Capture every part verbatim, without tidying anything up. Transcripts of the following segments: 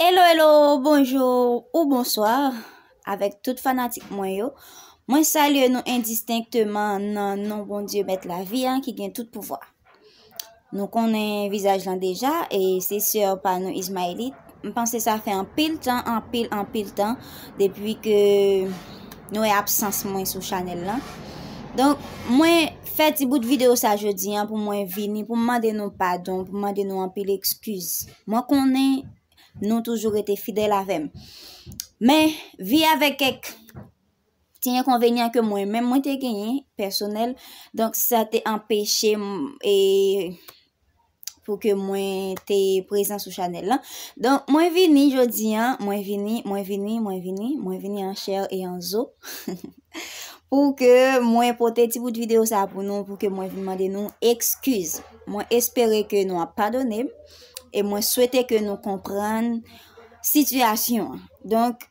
Hello, hello, bonjou ou bonswa avèk tout fanatik mwen yo. Mwen salye nou endistenkteman nan non Bondye Mèt lavi a ki gen tout pouvwa. Nou konnen vizaj lan deja, e se sè pa nou Ismaelite. M panse sa fè anpil tan, anpil, anpil tan depi ke nou wè absans mwen sou chanèl lan. Donk, mwen fè ti bout videyo sa jodi an pou mwen vini, pou m mande nou padon, pou m mande nou anpil ekskiz. Mwen konnen nou toujou rete fidèl avè m. Men, vi avèk kèk ti enkonvenyan ke mwen menm mwen te genyen pèsonèl, donk sa te anpeche m e pou ke mwen te prezan sou chanèl lan. Donk, mwen vini jodi an, mwen vini, mwen vini, mwen vini, mwen vini an chè e an zo. Pou ke mwen pote ti bout videyo sa pou nou, pou ke mwen vin mande nou ekskiz. Mwen espere ke nou ap padone m e mwen swete ke nou konprann sitiyasyon an. Donk,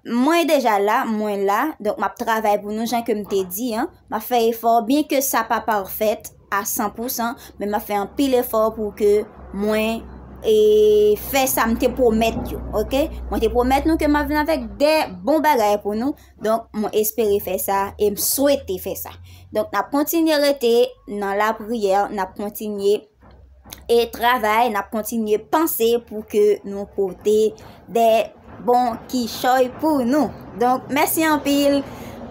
mwen deja la, mwen la, donk m ap travay pou nou jan ke m te di an. M ap fè efò, byen ke sa pa pafèt a san pou san, men m ap fè anpil efò pou ke mwen e fè sa m te pwomèt yo, oke? Mwen te pwomèt nou ke m ap vin avèk de bon bagay pou nou. Donk, mwen espere fè sa e m swete fè sa. Donk, n ap kontinye rete nan lapriyè, n ap kontinye e travay, n ap kontinye panse pou ke nou pote de bon kichòy pou nou. Donk, mèsi anpil.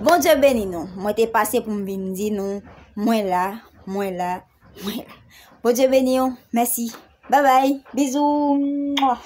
Bondye beni nou. Mwen te pase pou m vin di nou, mwen la, mwen la, mwen la. Bondye beni w. Mèsi. Babay. Bizou. Mwa.